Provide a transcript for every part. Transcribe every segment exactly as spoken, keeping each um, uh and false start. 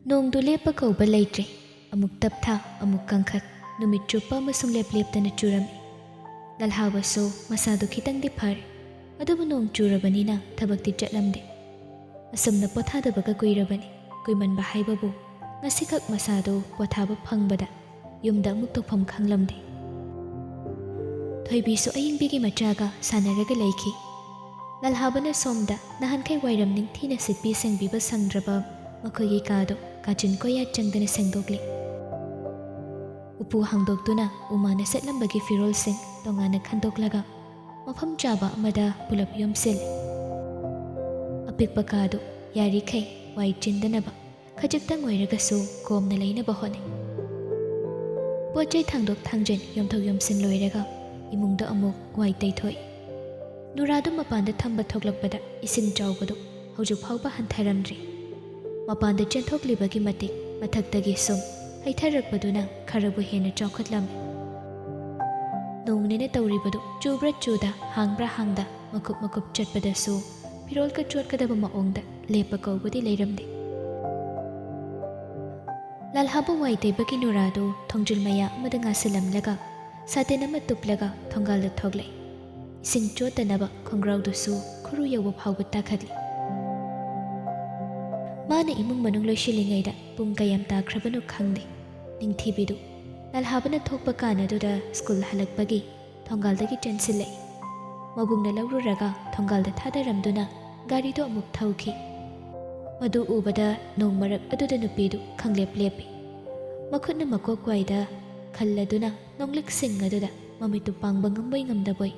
ꯅꯣꯡꯗꯨ ꯂꯦꯞꯄ ꯀꯧꯕ ꯂꯩꯇ꯭ꯔꯦ꯫ ꯑꯃꯨꯛ ꯇꯞꯊꯥ, ꯑꯃꯨꯛ ꯀꯟꯈꯠ, ꯅꯨꯃꯤꯠ ꯆꯨꯞꯄ ꯑꯃ ꯁꯨꯡꯂꯦꯞ ꯂꯦꯞꯇꯅ ꯆꯨꯔꯝꯃꯤ꯫ ꯂꯜꯍꯥꯕꯁꯨ ꯃꯁꯥꯗꯨ ꯈꯤꯇꯪꯗꯤ ꯐꯔꯦ, ꯑꯗꯨꯕꯨ ꯅꯣꯡ ꯆꯨꯔꯕꯅꯤꯅ ꯊꯕꯛꯇꯤ ꯆꯠꯂꯝꯗꯦ꯫ ꯑꯁꯨꯝꯅ ꯄꯣꯊꯥꯗꯕꯒ ꯀꯨꯏꯔꯕꯅꯤ꯫ ꯀꯨꯏꯃꯟꯕ ꯍꯥꯏꯕꯕꯨ, ꯉꯁꯤꯈꯛ ꯃꯁꯥꯗꯨ ꯄꯣꯊꯥꯕ ꯐꯪꯕꯗ ꯌꯨꯝꯗ ꯑꯃꯨꯛ ꯇꯧꯐꯝ ꯈꯪꯂꯝꯗꯦ꯫ ꯊꯣꯏꯕꯤꯁꯨ ꯑꯌꯤꯡꯕꯤꯒꯤ ꯃꯆꯥꯒ ꯁꯥꯟꯅꯔꯒ ꯂꯩꯈꯤ꯫ ꯂꯜꯍꯥꯕꯅ ꯁꯣꯝꯗ ꯅꯍꯥꯟꯈꯩ ꯋꯥꯏꯔꯝ ꯅꯤꯡꯊꯤꯅ ꯁꯤꯠꯄꯤ ꯁꯦꯡꯕꯤꯕ ꯁꯪꯗ꯭ꯔꯕ ꯃꯈꯣꯏꯒꯤ ꯀꯥꯗꯨ ꯀꯥꯆꯤꯟ ꯀꯣꯌꯥ ꯆꯪꯗꯅ ꯁꯦꯡꯗꯣꯛꯂꯤ꯫ ꯎꯄꯨ ꯍꯥꯡꯗꯣꯛꯇꯨꯅ ꯎꯃꯥꯅ ꯁꯦꯠꯂꯝꯕꯒꯤ ꯐꯤꯔꯣꯜꯁꯤꯡ ꯇꯣꯉꯥꯟꯅ ꯈꯟꯗꯣꯛꯂꯒ ꯃꯐꯝ ꯆꯥꯕ ꯑꯃꯗ ꯄꯨꯂꯞ ꯌꯣꯝꯁꯤꯜꯂꯤ꯫ ꯑꯄꯤꯛꯄ ꯀꯥꯗꯨ ꯌꯥꯔꯤꯈꯩ ꯋꯥꯏ ꯆꯤꯟꯗꯅꯕ ꯈꯖꯤꯛꯇꯪ ꯑꯣꯏꯔꯒꯁꯨ ꯀꯣꯝꯅ ꯂꯩꯅꯕ ꯍꯣꯠꯅꯩ꯫ ꯄꯣꯠ ꯆꯩ ꯊꯥꯡꯗꯣꯛ ꯊꯥꯡꯖꯤꯟ, ꯌꯣꯝꯊꯣꯛ ꯌꯣꯝꯁꯤꯟ ꯂꯣꯏꯔꯒ ꯏꯃꯨꯡꯗ ꯑꯃꯨꯛ ꯋꯥꯏ ꯇꯩꯊꯣꯛꯏ꯫ ꯅꯨꯔꯥꯗꯨ ꯃꯄꯥꯟꯗ ꯊꯝꯕ ꯊꯣꯛꯂꯛꯄꯗ ꯏꯁꯤꯡ ꯆꯥꯎꯕꯗꯨ ꯍꯧꯖꯤꯛ ꯐꯥꯎꯕ ꯍꯟꯊꯔꯝꯗ꯭ꯔꯤ꯫ ꯃꯄꯥꯟꯗ ꯆꯦꯟꯊꯣꯛꯂꯤꯕꯒꯤ ꯃꯇꯤꯛ ꯃꯊꯛꯇꯒꯤ ꯁꯨꯝ ꯍꯩꯊꯔꯛꯄꯗꯨꯅ ꯈꯔꯕꯨ ꯍꯦꯟꯅ ꯆꯥꯎꯈꯠꯂꯝꯃꯤ꯫ ꯅꯣꯡꯅꯦꯅ ꯇꯧꯔꯤꯕꯗꯨ ꯆꯨꯕ꯭ꯔꯥ ꯆꯨꯗ, ꯍꯥꯡꯕ꯭ꯔꯥ ꯍꯥꯡꯗ, ꯃꯀꯨꯞ ꯃꯀꯨꯞ ꯆꯠꯄꯗꯁꯨ ꯐꯤꯔꯣꯜꯒ ꯆꯣꯠꯀꯗꯕ ꯃꯑꯣꯡꯗ ꯂꯦꯞꯄ ꯀꯧꯕꯗꯤ ꯂꯩꯔꯝꯗꯦ꯫ ꯂꯜꯍꯥꯕ ꯋꯥꯏ ꯇꯩꯕꯒꯤ ꯅꯨꯔꯥꯗꯨ ꯊꯣꯡꯖꯤꯜ ꯃꯌꯥ ꯑꯃꯗ ꯉꯥꯁꯤꯜꯂꯝꯂꯒ ꯁꯥꯇꯤꯟ ꯑꯃ ꯇꯨꯞꯂꯒ ꯊꯣꯡꯒꯥꯜꯗ ꯊꯣꯛꯂꯛꯏ꯫ ꯏꯁꯤꯡ ꯆꯣꯠꯇꯅꯕ ꯈꯣꯡꯒ꯭ꯔꯥꯎꯗꯨꯁꯨ ꯈꯨꯔꯨ ꯌꯧꯕ ꯐꯥꯎꯕ ꯇꯥꯈꯠꯂꯤ꯫ ꯃꯥꯅ ꯏꯃꯨꯡ ꯃꯅꯨꯡ ꯂꯣꯏꯁꯤꯜꯂꯤꯉꯩꯗ ꯄꯨꯡ ꯀꯌꯥꯝ ꯇꯥꯈ꯭ꯔꯕꯅꯣ ꯈꯪꯗꯦ꯫ ꯅꯤꯡꯊꯤꯕꯤꯗꯨ ꯂꯜꯍꯥꯕꯅ ꯊꯣꯛꯄ ꯀꯥꯟꯅꯗꯨꯗ ꯁ꯭ꯀꯨꯜ ꯍꯜꯂꯛꯄꯒꯤ ꯊꯣꯡꯒꯥꯜꯗꯒꯤ ꯆꯦꯟꯁꯤꯜꯂꯛꯏ꯫ ꯃꯕꯨꯡꯅ ꯂꯧꯔꯨꯔꯒ ꯊꯣꯡꯒꯥꯜꯗ ꯊꯥꯗꯔꯝꯗꯨꯅ ꯒꯥꯔꯤꯗꯨ ꯑꯃꯨꯛ ꯊꯧꯈꯤ꯫ ꯃꯗꯨ ꯎꯕꯗ ꯅꯣꯡ ꯃꯔꯛ ꯑꯗꯨꯗ ꯅꯨꯄꯤꯗꯨ ꯈꯪꯂꯦꯞ ꯂꯦꯞꯄꯤ꯫ ꯃꯈꯨꯠꯅ ꯃꯀꯣꯛ ꯋꯥꯏꯗ ꯈꯜꯂꯗꯨꯅ ꯅꯣꯡꯂꯤꯛꯁꯤꯡ ꯑꯗꯨꯗ ꯃꯃꯤꯠꯇꯨ ꯄꯥꯡꯕ ꯉꯝꯕꯣꯏ ꯉꯝꯗꯕꯣꯏ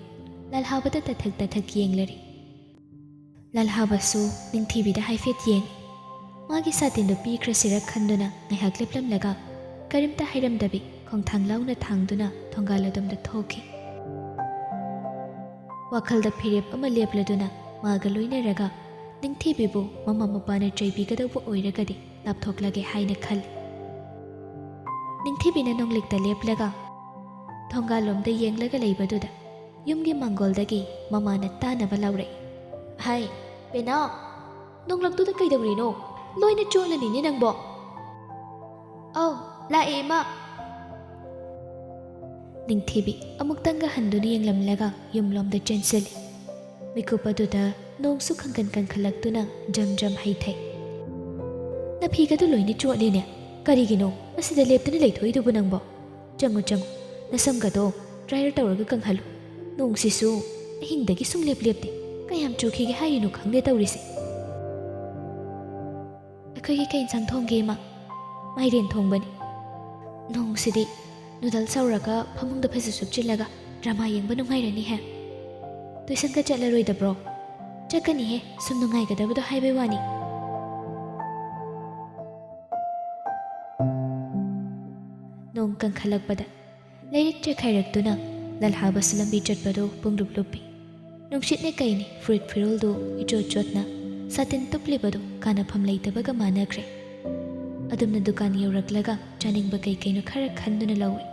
ꯂꯜꯍꯥꯕꯗ ꯇꯊꯛ ꯇꯊꯛ ꯌꯦꯡꯂꯔꯤ꯫ ꯂꯜꯍꯥꯕꯁꯨ ꯅꯤꯡꯊꯤꯕꯤꯗ ꯍꯥꯏꯐꯦꯠ ꯌꯦꯡꯏ꯫ ꯃꯥꯒꯤ ꯁꯥꯇꯤꯟꯗꯨ ꯄꯤꯈ꯭ꯔꯁꯤꯔ ꯈꯟꯗꯨꯅ ꯉꯥꯏꯍꯥꯛ ꯂꯦꯞꯂꯝꯂꯒ ꯀꯔꯤꯝꯇ ꯍꯥꯏꯔꯝꯗꯕꯤ ꯈꯣꯡꯊꯥꯡ ꯂꯥꯎꯅ ꯊꯥꯡꯗꯨꯅ ꯊꯣꯡꯒꯥꯜ ꯑꯗꯣꯝꯗ ꯊꯣꯛꯈꯤ꯫ ꯋꯥꯈꯜꯗ ꯐꯤꯔꯦꯞ ꯑꯃ ꯂꯦꯞꯂꯗꯨꯅ ꯃꯥꯒ ꯂꯣꯏꯅꯔꯒ ꯅꯤꯡꯊꯤꯕꯤꯕꯨ ꯃꯃꯥ ꯃꯄꯥꯅ ꯆꯩꯕꯤꯒꯗꯧꯕ ꯑꯣꯏꯔꯒꯗꯤ ꯂꯥꯞꯊꯣꯛꯂꯒꯦ ꯍꯥꯏꯅ ꯈꯜꯂꯤ꯫ ꯅꯤꯡꯊꯤꯕꯤꯅ ꯅꯣꯡꯂꯤꯛꯇ ꯂꯦꯞꯂꯒ ꯊꯣꯡꯒꯥꯜꯂꯣꯝꯗ ꯌꯦꯡꯂꯒ ꯂꯩꯕꯗꯨꯗ ꯌꯨꯝꯒꯤ ꯃꯥꯡꯒꯣꯜꯗꯒꯤ ꯃꯃꯥꯅ ꯇꯥꯅꯕ ꯂꯥꯎꯔꯛꯏ꯫ "ꯍꯥꯏ, ꯄꯦꯅꯥꯎ, ꯅꯣꯡꯂꯛꯇꯨꯗ ꯀꯩꯗꯧꯔꯤꯅꯣ? ꯂꯣꯏꯅ ꯆꯣꯠꯂꯅꯤꯅꯦ ꯅꯪꯕꯣ!" "ꯑꯧ, ꯂꯥꯛꯑꯦ, ꯏꯃꯥ!" ꯅꯤꯡꯊꯤꯕꯤ ꯑꯃꯨꯛꯇꯪꯒ ꯍꯟꯗꯨꯅ ꯌꯦꯡꯂꯝꯂꯒ ꯌꯨꯝꯂꯣꯝꯗ ꯆꯦꯟꯁꯤꯜꯂꯤ꯫ ꯃꯤꯀꯨꯞ ꯑꯗꯨꯗ ꯅꯣꯡꯁꯨ ꯈꯪꯀꯟ ꯀꯟꯈꯠꯂꯛꯇꯨꯅ ꯖꯝ ꯖꯝ ꯍꯩꯊꯩ꯫ "ꯅꯐꯤꯒꯗꯨ ꯂꯣꯏꯅ ꯆꯣꯠꯂꯦꯅꯦ꯫ ꯀꯔꯤꯒꯤꯅꯣ ꯑꯁꯤꯗ ꯂꯦꯞꯇꯨꯅ ꯂꯩꯊꯣꯛꯏꯗꯨꯕꯨ ꯅꯪꯕꯣ? ꯆꯪꯉꯨ, ꯆꯪꯉꯨ, ꯅꯁꯝꯒꯗꯣ dryer ꯇꯧꯔꯒ ꯀꯪꯍꯜꯂꯨ꯫ ꯅꯣꯡꯁꯤꯁꯨ ꯑꯍꯤꯡꯗꯒꯤ ꯁꯨꯡꯂꯦꯞ ꯂꯦꯞꯇꯦ꯫ ꯀꯌꯥꯝ ꯆꯨꯈꯤꯒꯦ ꯍꯥꯏꯔꯤꯅꯣ ꯈꯪꯗꯦ ꯇꯧꯔꯤꯁꯦ꯫" "ꯑꯩꯈꯣꯏꯒꯤ ꯀꯩ ꯏꯟꯁꯥꯡ ꯊꯣꯡꯒꯦ, ꯏꯃꯥ?" "ꯃꯥꯏꯔꯦꯟ ꯊꯣꯡꯕꯅꯤ꯫" "ꯅꯣꯡꯁꯤꯗꯤ noodles ꯍꯧꯔꯒ ꯐꯃꯨꯡꯗ ꯐꯩꯖꯨꯞ ꯁꯨꯞꯆꯤꯜꯂꯒ drama ꯌꯦꯡꯕ ꯅꯨꯡꯉꯥꯏꯔꯅꯤꯍꯦ꯫ Tuition ꯒ ꯆꯠꯂꯔꯣꯏꯗꯕ꯭ꯔꯣ?" "ꯆꯠꯀꯅꯤꯍꯦ, ꯁꯨꯝ ꯅꯨꯡꯉꯥꯏꯒꯗꯕꯗꯣ ꯍꯥꯏꯕꯩ ꯋꯥꯅꯤ꯫" ꯅꯣꯡ ꯀꯟꯈꯠꯂꯛꯄꯗ ꯂꯩꯔꯤꯛ ꯆꯦꯈꯥꯏꯔꯛꯇꯨꯅ ꯂꯜꯍꯥꯕꯁꯨ ꯂꯝꯕꯤ ꯆꯠꯄꯗꯨ ꯄꯨꯡꯂꯨꯞ ꯂꯨꯞꯄꯤ꯫ ꯅꯨꯡꯁꯤꯠꯅꯦ ꯀꯩꯅꯦ ꯐꯨꯔꯤꯠ ꯐꯤꯔꯣꯜꯗꯨ ꯏꯆꯣꯠ ꯆꯣꯠꯅ ꯁꯥꯇꯤꯟ ꯇꯨꯞꯂꯤꯕꯗꯨ ꯀꯥꯟꯅꯐꯝ ꯂꯩꯇꯕꯒ ꯃꯥꯟꯅꯈ꯭ꯔꯦ꯫ ꯑꯗꯨꯝꯅ ꯗꯨꯀꯥꯟ ꯌꯧꯔꯛꯂꯒ ꯆꯥꯅꯤꯡꯕ ꯀꯩ ꯀꯩꯅꯣ ꯈꯔ ꯈꯟꯗꯨꯅ ꯂꯧꯏ꯫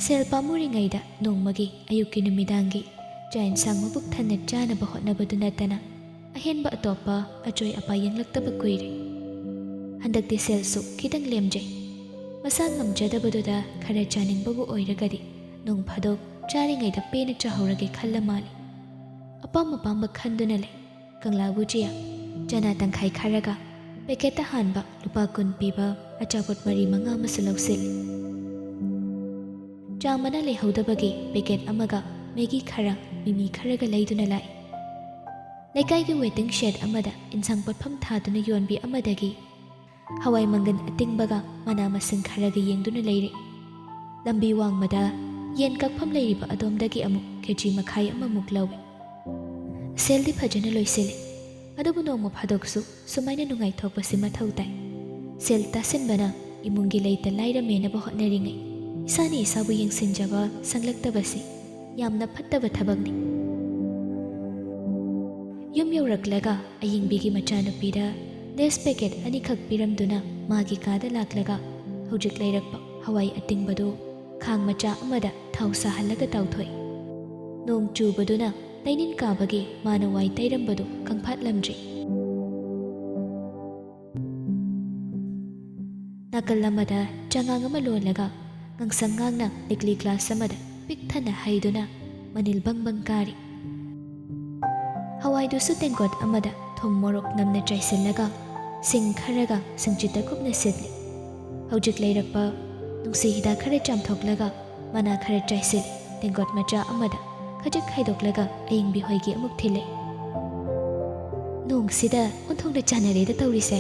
ꯁꯦꯜ ꯄꯥꯝꯃꯨꯔꯤꯉꯩꯗ ꯅꯣꯡꯃꯒꯤ ꯑꯌꯨꯛꯀꯤ ꯅꯨꯃꯤꯗꯥꯡꯒꯤ ꯆꯥꯛ ꯏꯟꯁꯥꯡ ꯃꯕꯨꯛ ꯊꯟꯅ ꯆꯥꯅꯕ ꯍꯣꯠꯅꯕꯗꯨ ꯅꯠꯇꯅ ꯑꯍꯦꯟꯕ ꯑꯇꯣꯞꯄ ꯑꯆꯣꯏ ꯑꯄꯥ ꯌꯦꯡꯂꯛꯇꯕ ꯀꯨꯏꯔꯦ꯫ ꯍꯟꯗꯛꯇꯤ ꯁꯦꯜꯁꯨ ꯈꯤꯇꯪ ꯂꯦꯝꯖꯩ꯫ ꯃꯁꯥ ꯉꯝꯖꯗꯕꯗꯨꯗ ꯈꯔ ꯆꯥꯅꯤꯡꯕꯕꯨ ꯑꯣꯏꯔꯒꯗꯤ ꯅꯣꯡ ꯐꯥꯗꯣꯛ ꯆꯥꯔꯤꯉꯩꯗ ꯄꯦꯟꯅ ꯆꯥꯍꯧꯔꯒꯦ ꯈꯜꯂ ꯃꯥꯜꯂꯤ꯫ ꯑꯄꯥꯝ ꯑꯄꯥꯝꯕ ꯈꯟꯗꯨꯅ ꯂꯩ꯫ ꯀꯪꯂꯥ ꯕꯨꯖꯤꯌꯥ, ꯆꯅꯥ ꯇꯪꯈꯥꯏ ꯈꯔꯒ packet ꯇ ꯍꯥꯟꯕ ꯂꯨꯄꯥ ꯀꯨꯟ ꯄꯤꯕ ꯑꯆꯥꯄꯣꯠ ꯃꯔꯤ ꯃꯉꯥ ꯑꯃꯁꯨ ꯂꯧꯁꯤꯜꯂꯤ꯫ ꯆꯥ ꯃꯅꯥ ꯂꯩꯍꯧꯗꯕꯒꯤ packet ꯑꯃꯒ ꯃꯦꯒꯤ ꯈꯔ, ꯃꯤꯃꯤ ꯈꯔꯒ ꯂꯩꯗꯨꯅ ꯂꯥꯛꯏ꯫ ꯂꯩꯀꯥꯏꯒꯤ waiting shed ꯑꯃꯗ ꯏꯟꯁꯥꯡ ꯄꯣꯠꯐꯝ ꯊꯥꯗꯨꯅ ꯌꯣꯟꯕꯤ ꯑꯃꯗꯒꯤ ꯍꯋꯥꯏ ꯃꯪꯒꯟ ꯑꯇꯤꯡꯕꯒ ꯃꯅꯥ ꯃꯁꯤꯡ ꯈꯔꯒ ꯌꯦꯡꯗꯨꯅ ꯂꯩꯔꯦ꯫ ꯂꯝꯕꯤ ꯋꯥꯡꯃꯗ ꯌꯦꯟ ꯀꯛꯐꯝ ꯂꯩꯔꯤꯕ ꯑꯗꯣꯝꯗꯒꯤ ꯑꯃꯨꯛ ꯀꯦꯖꯤ ꯃꯈꯥꯏ ꯑꯃꯃꯨꯛ ꯂꯧꯏ꯫ ꯁꯦꯜꯗꯤ ꯐꯖꯅ ꯂꯣꯏꯁꯤꯜꯂꯤ, ꯑꯗꯨꯕꯨ ꯅꯣꯡꯃ ꯐꯥꯗꯣꯛꯁꯨ ꯁꯨꯃꯥꯏꯅ ꯅꯨꯡꯉꯥꯏꯊꯣꯛꯄꯁꯤ ꯃꯊꯧ ꯇꯥꯏ꯫ ꯁꯦꯜ ꯇꯥꯁꯤꯟꯕꯅ ꯏꯃꯨꯡꯒꯤ ꯂꯩꯇ ꯂꯥꯏꯔ ꯃꯦꯟꯅꯕ ꯍꯣꯠꯅꯔꯤꯉꯩ ꯏꯁꯥꯅ ꯏꯁꯥꯕꯨ ꯌꯦꯡꯁꯤꯟꯖꯕ ꯁꯪꯂꯛꯇꯕꯁꯤ ꯌꯥꯝꯅ ꯐꯠꯇꯕ ꯊꯕꯛꯅꯤ꯫ ꯌꯨꯝ ꯌꯧꯔꯛꯂꯒ ꯑꯌꯤꯡꯕꯤꯒꯤ ꯃꯆꯥꯅꯨꯄꯤꯗ Lays packet ꯑꯅꯤꯈꯛ ꯄꯤꯔꯝꯗꯨꯅ ꯃꯥꯒꯤ ꯀꯥꯗ ꯂꯥꯛꯂꯒ ꯍꯧꯖꯤꯛ ꯂꯩꯔꯛꯄ ꯍꯋꯥꯏ ꯑꯇꯤꯡꯕꯗꯨ ꯈꯥꯡ ꯃꯆꯥ ꯑꯃꯗ ꯊꯥꯎ ꯁꯥꯍꯜꯂꯒ ꯇꯥꯎꯊꯣꯛꯏ꯫ ꯅꯣꯡ ꯆꯨꯕꯗꯨꯅ ꯂꯩꯅꯤꯟ ꯀꯥꯕꯒꯤ ꯃꯥꯅ ꯋꯥꯏ ꯇꯩꯔꯝꯕꯗꯨ ꯀꯪꯐꯥꯠꯂꯝꯗ꯭ꯔꯤ꯫ ꯅꯥꯀꯜ ꯑꯃꯗ ꯆꯉꯥꯡ ꯑꯃ ꯂꯣꯜꯂꯒ ꯉꯥꯡꯁꯪ ꯉꯥꯡꯅ ꯂꯤꯛꯂꯤ ꯒ꯭ꯂꯥꯁ ꯑꯃꯗ ꯄꯤꯛ ꯊꯟꯅ ꯍꯩꯗꯨꯅ ꯃꯅꯤꯜ ꯕꯪ ꯕꯪ ꯀꯥꯔꯤ꯫ ꯍꯋꯥꯏꯗꯨꯁꯨ ꯇꯦꯡꯀꯣꯠ ꯑꯃꯗ ꯊꯨꯝ ꯃꯣꯔꯣꯛ ꯅꯝꯅ ꯆꯥꯏꯁꯤꯜꯂꯒ ꯁꯤꯡ ꯈꯔꯒ ꯁꯤꯡꯆꯤꯠꯇ ꯀꯨꯞꯅ ꯁꯤꯠꯂꯤ꯫ ꯍꯧꯖꯤꯛ ꯂꯩꯔꯛꯄ ꯅꯨꯡꯁꯤ ꯍꯤꯗꯥꯛ ꯈꯔ ꯆꯥꯝꯊꯣꯛꯂꯒ ꯃꯅꯥ ꯈꯔ ꯆꯥꯏꯁꯤꯜꯂꯤ꯫ ꯇꯦꯡꯀꯣꯠ ꯃꯆꯥ ꯑꯃꯗ ꯈꯖꯤꯛ ꯈꯥꯏꯗꯣꯛꯂꯒ ꯑꯌꯤꯡꯕꯤ ꯍꯣꯏꯒꯤ ꯑꯃꯨꯛ ꯊꯤꯜꯂꯦ꯫ "ꯅꯣꯡꯁꯤꯗ ꯑꯣꯟꯊꯣꯛꯅ ꯆꯥꯟꯅꯔꯦꯗ ꯇꯧꯔꯤꯁꯦ꯫"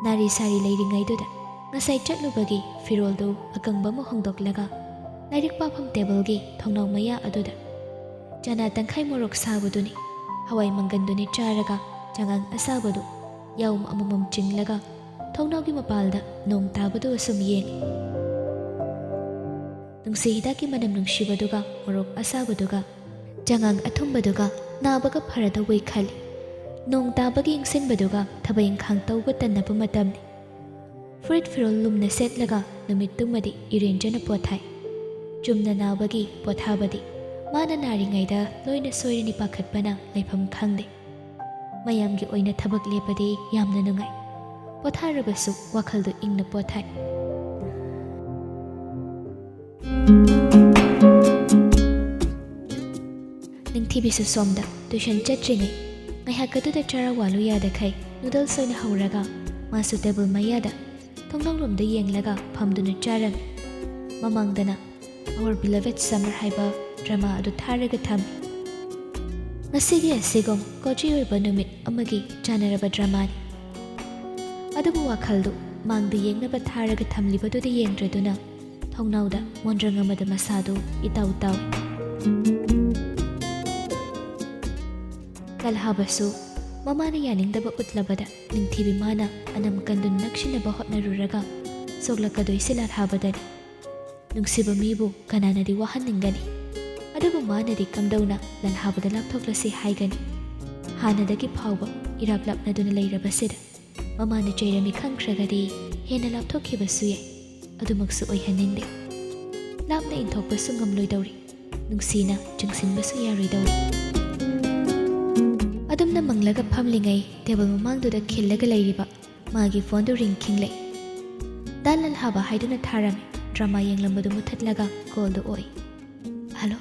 ꯅꯥꯔꯤ ꯁꯥꯔꯤ ꯂꯩꯔꯤꯉꯩꯗꯨꯗ ꯉꯁꯥꯏ ꯆꯠꯂꯨꯕꯒꯤ ꯐꯤꯔꯣꯜꯗꯨ ꯑꯀꯪꯕ ꯑꯃ ꯍꯣꯡꯗꯣꯛꯂꯒ ꯂꯥꯏꯔꯤꯛ ꯄꯥꯐꯝ ꯇꯦꯕꯜꯒꯤ ꯊꯣꯡꯅꯥꯎ ꯃꯌꯥ ꯑꯗꯨꯗ ꯆꯅꯥ ꯇꯪꯈꯥꯏ ꯃꯣꯔꯣꯛ ꯁꯥꯕꯗꯨꯅꯤ, ꯍꯋꯥꯏ ꯃꯪꯒꯟꯗꯨꯅꯤ ꯆꯥꯔꯒ ꯆꯉꯥꯡ ꯑꯁꯥꯕꯗꯨ ꯌꯥꯎꯝ ꯑꯃꯃꯝ ꯆꯤꯡꯂꯒ ꯊꯣꯡꯅꯥꯎꯒꯤ ꯃꯄꯥꯜꯗ ꯅꯣꯡ ꯇꯥꯕꯗꯨ ꯑꯁꯨꯝ ꯌꯦꯡꯏ꯫ ꯅꯨꯡꯁꯤ ꯍꯤꯗꯥꯛꯀꯤ ꯃꯅꯝ ꯅꯨꯡꯁꯤꯕꯗꯨꯒ ꯃꯣꯔꯣꯛ ꯑꯁꯥꯕꯗꯨꯒ ꯆꯉꯥꯡ ꯑꯊꯨꯝꯕꯗꯨꯒ ꯅꯥꯕꯒ ꯐꯔꯗꯧꯕꯩ ꯈꯜꯂꯤ꯫ ꯅꯣꯡ ꯇꯥꯕꯒꯤ ꯏꯪꯁꯤꯟꯕꯗꯨꯒ ꯊꯕꯛ ꯏꯪꯈꯥꯡ ꯇꯧꯕ ꯇꯟꯅꯕ ꯃꯇꯝꯅꯤ꯫ ꯐꯨꯔꯤꯠ ꯐꯤꯔꯣꯜ ꯂꯨꯝꯅ ꯁꯦꯠꯂꯒ ꯅꯨꯃꯤꯠꯇꯨꯃꯗꯤ ꯏꯔꯦꯟꯖꯅ ꯄꯣꯊꯥꯏ꯫ ꯆꯨꯝꯅ ꯅꯥꯕꯒꯤ ꯄꯣꯊꯥꯕꯗꯤ ꯃꯥꯅ ꯅꯥꯔꯤꯉꯩꯗ ꯂꯣꯏꯅ ꯁꯣꯏꯔꯅꯤ ꯄꯥꯈꯠꯄꯅ ꯂꯩꯐꯝ ꯈꯪꯗꯦ꯫ ꯃꯌꯥꯝꯒꯤ ꯑꯣꯏꯅ ꯊꯕꯛ ꯂꯦꯞꯄꯗꯤ ꯌꯥꯝꯅ ꯅꯨꯡꯉꯥꯏ꯫ ꯄꯣꯊꯥꯔꯕꯁꯨ ꯋꯥꯈꯜꯗꯨ ꯏꯪꯅ ꯄꯣꯊꯥꯏ꯫ ꯅꯤꯡꯊꯤꯕꯤꯁꯨ ꯁꯣꯝꯗ ꯇ꯭ꯌꯨꯁꯟ ꯆꯠꯇ꯭ꯔꯤꯉꯩ ꯉꯥꯏꯍꯥꯛ ꯑꯗꯨꯗ ꯆꯔꯥ ꯋꯥꯜꯂꯨ ꯌꯥꯗꯈꯩ ꯅꯨꯗꯜꯁ ꯑꯣꯏꯅ ꯍꯧꯔꯒ ꯃꯥꯁꯨ ꯇꯦꯕꯜ ꯃꯌꯥꯗ ꯊꯣꯡꯅꯥꯎꯂꯣꯝꯗ ꯌꯦꯡꯂꯒ ꯐꯝꯗꯨꯅ ꯆꯥꯔꯝꯃꯤ꯫ ꯃꯃꯥꯡꯗꯅ Our Beloved Summer ꯍꯥꯏꯕ ꯗ꯭ꯔꯃꯥ ꯑꯗꯨ ꯊꯥꯔꯒ ꯊꯝꯃꯤ꯫ ꯉꯁꯤꯒꯤ ꯑꯁꯤꯒꯨꯝ ꯀꯣꯖꯤ ꯑꯣꯏꯕ ꯅꯨꯃꯤꯠ ꯑꯃꯒꯤ ꯆꯥꯟꯅꯔꯕ ꯗ꯭ꯔꯃꯥꯅꯤ꯫ ꯑꯗꯨꯕꯨ ꯋꯥꯈꯜꯗꯨ ꯃꯥꯡꯗ ꯌꯦꯡꯅꯕ ꯊꯥꯔꯒ ꯊꯝꯂꯤꯕꯗꯨꯗ ꯌꯦꯡꯗ꯭ꯔꯗꯨꯅ ꯊꯣꯡꯅꯥꯎꯗ ꯃꯣꯟꯗ꯭ꯔꯪ ꯑꯃꯗ ꯃꯁꯥꯗꯨ ꯏꯇꯥꯎ ꯇꯥꯎꯏ꯫ ꯂꯜꯍꯥꯕꯁꯨ ꯃꯃꯥꯅ ꯌꯥꯅꯤꯡꯗꯕ ꯎꯠꯂꯕꯗ ꯅꯤꯡꯊꯤꯕꯤ ꯃꯥꯅ ꯑꯅꯝ ꯀꯟꯗꯨꯅ ꯅꯛꯁꯤꯟꯅꯕ ꯍꯣꯠꯅꯔꯨꯔꯒ ꯁꯣꯛꯂꯛꯀꯗꯣꯏꯁꯤ ꯂꯜꯍꯥꯕꯗꯅꯤ꯫ ꯅꯨꯡꯁꯤꯕ ꯃꯤꯕꯨ ꯀꯅꯥꯅꯗꯤ ꯋꯥꯍꯟꯅꯤꯡꯒꯅꯤ? ꯑꯗꯨꯕꯨ ꯃꯥꯅꯗꯤ ꯀꯝꯗꯧꯅ ꯂꯜꯍꯥꯕꯗ ꯂꯥꯞꯊꯣꯛꯂꯁꯤ ꯍꯥꯏꯒꯅꯤ? ꯍꯥꯟꯅꯗꯒꯤ ꯐꯥꯎꯕ ꯏꯔꯥꯞ ꯂꯥꯞꯅꯗꯨꯅ ꯂꯩꯔꯕꯁꯤꯗ ꯃꯃꯥꯅ ꯆꯩꯔꯝꯃꯤ ꯈꯪꯈ꯭ꯔꯒꯗꯤ ꯍꯦꯟꯅ ꯂꯥꯞꯊꯣꯛꯈꯤꯕꯁꯨ ꯌꯥꯏ꯫ ꯑꯗꯨꯃꯛꯁꯨ ꯑꯣꯏꯍꯟꯅꯤꯡꯗꯦ꯫ ꯂꯥꯞꯅ ꯏꯟꯊꯣꯛꯄꯁꯨ ꯉꯝꯂꯣꯏꯗꯧꯔꯤ꯫ ꯅꯨꯡꯁꯤꯅ ꯆꯤꯡꯁꯤꯟꯕꯁꯨ ꯌꯥꯔꯣꯏꯗꯧꯔꯤ꯫ ꯑꯗꯨꯝꯅ ꯃꯪꯂꯒ ꯐꯝꯂꯤꯉꯩ ꯇꯦꯕꯜ ꯃꯃꯥꯡꯗꯨꯗ ꯈꯤꯜꯂꯒ ꯂꯩꯔꯤꯕ ꯃꯥꯒꯤ ꯐꯣꯟꯗꯨ ꯔꯤꯡ ꯈꯤꯡꯂꯛꯏ꯫ ꯗꯥ ꯂꯜꯍꯥꯕ ꯍꯥꯏꯗꯨꯅ ꯊꯥꯔꯝꯃꯤ꯫ ꯗ꯭ꯔꯃꯥ ꯌꯦꯡꯂꯝꯕꯗꯨ ꯃꯨꯊꯠꯂꯒ ꯀꯣꯜꯗꯨ ꯑꯣꯛꯏ꯫ "ꯍꯜꯂꯣ꯫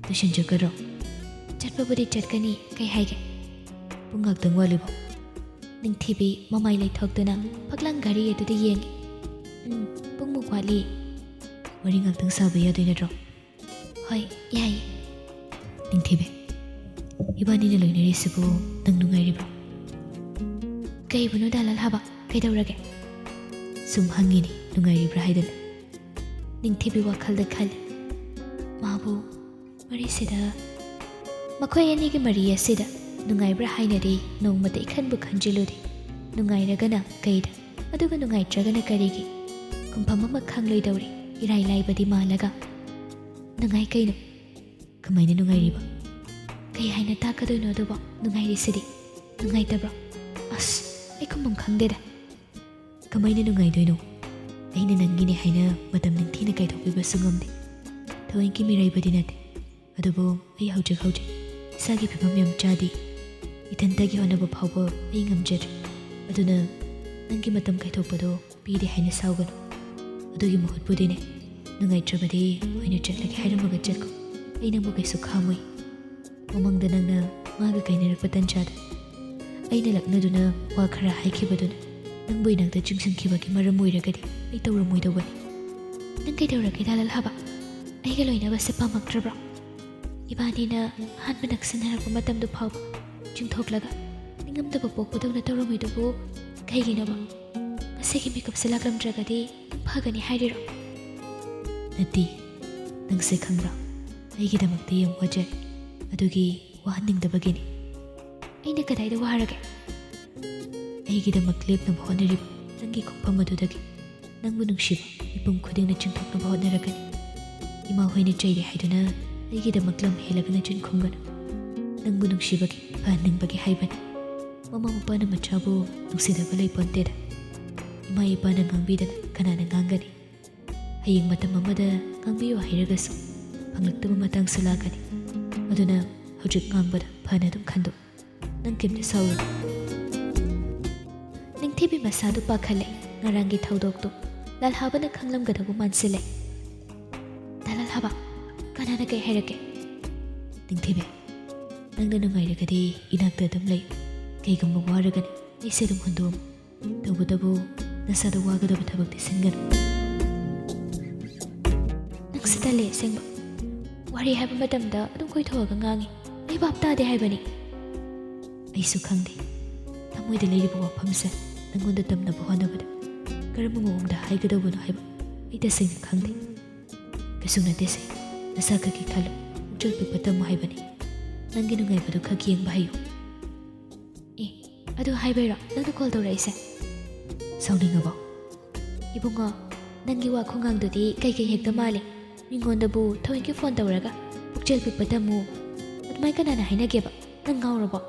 ꯇꯨꯏꯁꯟ ꯆꯠꯀꯗ꯭ꯔꯣ? ꯆꯠꯄꯕꯨꯗꯤ ꯆꯠꯀꯅꯤ꯫ ꯀꯩ ꯍꯥꯏꯒꯦ?" "ꯄꯨꯡ ꯉꯥꯛꯇꯪ ꯋꯥꯠꯂꯤꯕꯣ?" ꯅꯤꯡꯊꯤꯕꯤ ꯃꯃꯥꯏ ꯂꯩꯊꯣꯛꯇꯨꯅ ꯐꯛꯂꯥꯡ ꯘꯔꯤ ꯑꯗꯨꯗ ꯌꯦꯡꯏ꯫ "ꯎꯝ, ꯄꯨꯡꯃꯨꯛ ꯋꯥꯠꯂꯤ꯫ ꯋꯥꯔꯤ ꯉꯥꯛꯇꯪ ꯁꯥꯕ ꯌꯥꯗꯣꯏ ꯅꯠꯇ꯭ꯔꯣ?" "ꯍꯣꯏ, ꯌꯥꯏꯌꯦ꯫" "ꯅꯤꯡꯊꯤꯕꯤ, ꯏꯕꯥꯅꯤꯅ ꯂꯣꯏꯅꯔꯤꯁꯤꯕꯨ ꯅꯪ ꯅꯨꯡꯉꯥꯏꯔꯤꯕ꯭ꯔꯣ?" "ꯀꯩꯕꯨꯅꯣ ꯗꯥ ꯂꯜꯍꯥꯕ? ꯀꯩꯗꯧꯔꯒꯦ?" "ꯁꯨꯝ ꯍꯪꯉꯤꯅꯤ, ꯅꯨꯡꯉꯥꯏꯔꯤꯕ꯭ꯔꯥ ꯍꯥꯏꯗꯅ꯫" ꯅꯤꯡꯊꯤꯕꯤ ꯋꯥꯈꯜꯗ ꯈꯜꯂꯤ꯫ ꯃꯥꯕꯨ ꯃꯔꯤꯁꯤꯗ, ꯃꯈꯣꯏ ꯑꯅꯤꯒꯤ ꯃꯔꯤ ꯑꯁꯤꯗ ꯅꯨꯡꯉꯥꯏꯕ꯭ꯔꯥ ꯍꯥꯏꯅꯗꯤ ꯅꯣꯡꯃꯇ ꯏꯈꯟꯕꯨ ꯈꯟꯖꯤꯜꯂꯨꯗꯦ꯫ ꯅꯨꯡꯉꯥꯏꯔꯒꯅ ꯀꯩꯗ, ꯑꯗꯨꯒ ꯅꯨꯡꯉꯥꯏꯇ꯭ꯔꯒꯅ ꯀꯔꯤꯒꯤ? ꯈꯨꯝꯐꯝ ꯑꯃ ꯈꯪꯂꯣꯏꯗꯧꯔꯤ, ꯏꯔꯥꯏ ꯂꯥꯏꯕꯗꯤ ꯃꯥꯜꯂꯒ꯫ "ꯅꯨꯡꯉꯥꯏ ꯀꯩꯅꯣ?" "ꯀꯃꯥꯏꯅ ꯅꯨꯡꯉꯥꯏꯔꯤꯕ?" "ꯀꯩ ꯍꯥꯏꯅ ꯇꯥꯛꯀꯗꯣꯏꯅꯣ ꯑꯗꯨꯕꯣ? ꯅꯨꯡꯉꯥꯏꯔꯤꯁꯤꯗꯤ꯫ ꯅꯨꯡꯉꯥꯏꯇꯕ꯭ꯔꯣ?" "ꯑꯁ, ꯑꯩ ꯈꯨꯝꯐꯝ ꯈꯪꯗꯦꯗ꯫" "ꯀꯃꯥꯏꯅ ꯅꯨꯡꯉꯥꯏꯗꯣꯏꯅꯣ? ꯑꯩꯅ ꯅꯪꯒꯤꯅꯦ ꯍꯥꯏꯅ ꯃꯇꯝ ꯅꯤꯡꯊꯤꯅ ꯀꯥꯏꯊꯣꯛꯄꯤꯕꯁꯨ ꯉꯝꯗꯦ꯫ ꯊꯑꯣꯏꯒꯤ ꯃꯤꯔꯥꯏꯕꯗꯤ ꯅꯠꯇꯦ꯫ ꯑꯗꯨꯕꯨ ꯑꯩ ꯍꯧꯖꯤꯛ ꯍꯧꯖꯤꯛ ꯏꯁꯥꯒꯤ ꯐꯤꯕꯝ ꯌꯥꯝ ꯆꯥꯗꯦ꯫ ꯏꯊꯟꯇꯒꯤ ꯍꯣꯠꯅꯕ ꯐꯥꯎꯕ ꯑꯩ ꯉꯝꯖꯗ꯭ꯔꯦ꯫ ꯑꯗꯨꯅ ꯅꯪꯒꯤ ꯃꯇꯝ ꯀꯥꯏꯊꯣꯛꯄꯗꯣ ꯄꯤꯗꯦ ꯍꯥꯏꯅ ꯁꯥꯎꯒꯅꯨ꯫ ꯑꯗꯨꯒꯤ ꯃꯍꯨꯠꯄꯨꯗꯤꯅꯦ, ꯅꯨꯡꯉꯥꯏꯇ꯭ꯔꯕꯗꯤ ꯑꯣꯏꯅ ꯆꯠꯂꯒꯦ ꯍꯥꯏꯔꯝꯃꯒ ꯆꯠꯈꯣ꯫ ꯑꯩ ꯅꯪꯕꯨ ꯀꯩꯁꯨ ꯈꯥꯝꯃꯣꯏ꯫" ꯃꯃꯥꯡꯗ ꯅꯪꯅ ꯃꯥꯒ ꯀꯥꯏꯅꯔꯛꯄ ꯇꯟꯖꯥꯗ ꯑꯩꯅ ꯂꯛꯅꯗꯨꯅ ꯋꯥ ꯈꯔ ꯍꯥꯏꯈꯤꯕꯗꯨꯅ ꯅꯪꯕꯨ ꯏꯅꯥꯛꯇ ꯆꯤꯡꯁꯤꯟꯈꯤꯕꯒꯤ ꯃꯔꯝ ꯑꯣꯏꯔꯒꯗꯤ ꯑꯩ ꯇꯧꯔꯝꯃꯣꯏꯗꯧꯕꯅꯤ꯫ "ꯅꯪ ꯀꯩꯗꯧꯔꯒꯦ, ꯗꯥ ꯂꯜꯍꯥꯕ? ꯑꯩꯒ ꯂꯣꯏꯅꯕꯁꯦ ꯄꯥꯝꯃꯛꯇ꯭ꯔꯕ꯭ꯔꯣ? ꯏꯕꯥꯅꯤꯅ ꯑꯍꯥꯟꯕ ꯅꯛꯁꯤꯟꯅꯔꯛꯄ ꯃꯇꯝꯗꯨ ꯐꯥꯎꯕ ꯆꯤꯡꯊꯣꯛꯂꯒ ꯅꯤꯡꯉꯝꯗꯕ ꯄꯣꯛꯄꯗꯧꯅ ꯇꯧꯔꯝꯃꯤꯗꯨꯕꯨ ꯀꯩꯒꯤꯅꯣꯕ? ꯉꯁꯤꯒꯤ ꯃꯤꯀꯨꯞꯁꯦ ꯂꯥꯛꯂꯝꯗ꯭ꯔꯒꯗꯤ ꯅꯪ ꯐꯒꯅꯤ ꯍꯥꯏꯔꯤꯔꯣ?" "ꯅꯠꯇꯦ, ꯅꯪꯁꯦ ꯈꯪꯕ꯭ꯔꯥ? ꯑꯩꯒꯤꯗꯃꯛꯇ ꯌꯥꯝ ꯋꯥꯖꯔꯦ꯫ ꯑꯗꯨꯒꯤ ꯋꯥꯍꯟꯅꯤꯡꯗꯕꯒꯤꯅꯤ꯫" "ꯑꯩꯅ ꯀꯗꯥꯏꯗ ꯋꯥꯔꯒꯦ?" "ꯑꯩꯒꯤꯗꯃꯛ ꯂꯦꯞꯅꯕ ꯍꯣꯠꯅꯔꯤꯕ ꯅꯪꯒꯤ ꯈꯣꯡꯐꯝ ꯑꯗꯨꯗꯒꯤ ꯅꯪꯕꯨ ꯅꯨꯡꯁꯤꯕ ꯃꯤꯄꯨꯝ ꯈꯨꯗꯤꯡꯅ ꯆꯤꯡꯊꯣꯛꯅꯕ ꯍꯣꯠꯅꯔꯛꯀꯅꯤ꯫ ꯏꯃꯥ ꯍꯣꯏꯅ ꯆꯩꯔꯦ ꯍꯥꯏꯗꯨꯅ ꯑꯩꯒꯤꯗꯃꯛ ꯂꯝ ꯍꯦꯜꯂꯒ ꯅꯆꯤꯟ ꯈꯨꯝꯒꯅꯨ꯫ ꯅꯪꯕꯨ ꯅꯨꯡꯁꯤꯕꯒꯤ, ꯐꯍꯟꯅꯤꯡꯕꯒꯤ ꯍꯥꯏꯕꯅꯤ꯫ ꯃꯃꯥ ꯃꯄꯥꯅ ꯃꯆꯥꯕꯨ ꯅꯨꯡꯁꯤꯗꯕ ꯂꯩꯄꯣꯟꯇꯦꯗ꯫ ꯏꯃꯥ ꯏꯄꯥꯅ ꯉꯥꯡꯕꯤꯗꯅ ꯀꯅꯥꯅ ꯉꯥꯡꯒꯅꯤ? ꯍꯌꯦꯡ ꯃꯇꯝ ꯑꯃꯗ ꯉꯥꯡꯕꯤꯌꯨ ꯍꯥꯏꯔꯒꯁꯨ ꯐꯪꯂꯛꯇꯕ ꯃꯇꯥꯡꯁꯨ ꯂꯥꯛꯀꯅꯤ꯫ ꯑꯗꯨꯅ ꯍꯧꯖꯤꯛ ꯉꯥꯡꯕꯗ ꯐꯅ ꯑꯗꯨꯝ ꯈꯟꯗꯣꯛ꯫ ꯅꯪ ꯀꯩꯝꯇ ꯁꯥꯎꯔꯨꯅꯨ꯫" ꯅꯤꯡꯊꯤꯕꯤ ꯃꯁꯥꯗꯨ ꯄꯥꯈꯠꯂꯦ꯫ ꯉꯔꯥꯡꯒꯤ ꯊꯧꯗꯣꯛꯇꯨ ꯂꯥꯜꯍꯥꯕꯅ ꯈꯪꯂꯝꯒꯗꯕ ꯃꯥꯟꯁꯤꯜꯂꯦ꯫ "ꯗꯥ ꯂꯥꯜꯍꯥꯕ, ꯀꯅꯥꯅ ꯀꯩ ꯍꯥꯏꯔꯛꯀꯦ?" "ꯅꯤꯡꯊꯤꯕꯤ, ꯅꯪꯅ ꯅꯨꯡꯉꯥꯏꯔꯒꯗꯤ ꯏꯅꯥꯛꯇ ꯑꯗꯨꯝ ꯂꯩ꯫ ꯀꯩꯒꯨꯝꯕ ꯋꯥꯔꯒꯅꯤ ꯑꯩꯁꯦ ꯑꯗꯨꯝ ꯍꯨꯟꯗꯣꯛꯑꯝꯃꯨ꯫ ꯇꯧꯕꯇꯕꯨ ꯅꯁꯥꯗ ꯋꯥꯒꯗꯕ ꯊꯕꯛꯇꯤ ꯁꯤꯟꯒꯅꯨ꯫" "ꯅꯪꯁꯨ ꯇꯜꯂꯦ ꯑꯁꯦꯡꯕ꯫ ꯋꯥꯔꯤ ꯍꯥꯏꯕ ꯃꯇꯝꯗ ꯑꯗꯨꯝ ꯀꯣꯏꯊꯣꯛꯑꯒ ꯉꯥꯡꯉꯤ꯫ ꯑꯩ ꯚꯥꯞ ꯇꯥꯗꯦ ꯍꯥꯏꯕꯅꯤ꯫" "ꯑꯩꯁꯨ ꯈꯪꯗꯦ꯫ ꯊꯃꯣꯏꯗ ꯂꯩꯔꯤꯕ ꯋꯥꯐꯝꯁꯦ ꯅꯪꯉꯣꯟꯗ ꯇꯝꯅꯕ ꯍꯣꯠꯅꯕꯗ ꯀꯔꯝꯕ ꯃꯑꯣꯡꯗ ꯍꯥꯏꯒꯗꯧꯕꯅꯣ ꯍꯥꯏꯕ ꯑꯩ ꯇꯁꯦꯡꯅ ꯈꯪꯗꯦ꯫ ꯀꯩꯁꯨ ꯅꯠꯇꯦꯁꯦ, ꯅꯁꯥ ꯈꯛꯀꯤ ꯈꯜꯂꯨ꯫ ꯄꯨꯛꯆꯦꯜ ꯄꯤꯛꯄ ꯇꯝꯃꯨ ꯍꯥꯏꯕꯅꯤ꯫ ꯅꯪꯒꯤ ꯅꯨꯡꯉꯥꯏꯕꯗꯨ ꯈꯛ ꯌꯦꯡꯕ ꯍꯩꯌꯨ꯫" "ꯑꯦ, ꯑꯗꯨ ꯍꯥꯏꯕꯩꯔꯣ ꯅꯪꯅ ꯀꯣꯜ ꯇꯧꯔꯛꯏꯁꯦ?" "ꯁꯥꯎꯅꯤꯡꯉꯕꯣ?" "ꯏꯕꯨꯡꯉꯣ, ꯅꯪꯒꯤ ꯋꯥ ꯈꯣꯡꯒꯥꯡꯗꯨꯗꯤ ꯀꯩꯀꯩ ꯍꯦꯛꯇ ꯃꯥꯜꯂꯤ꯫ ꯃꯤꯉꯣꯟꯗꯕꯨ ꯊꯑꯣꯏꯀꯤ ꯐꯣꯟ ꯇꯧꯔꯒ ꯄꯨꯛꯆꯦꯜ ꯄꯤꯛꯄ ꯇꯝꯃꯨ ꯑꯗꯨꯃꯥꯏ ꯀꯅꯥꯅ ꯍꯥꯏꯅꯒꯦꯕ? ꯅꯪ ꯉꯥꯎꯔꯕꯣ?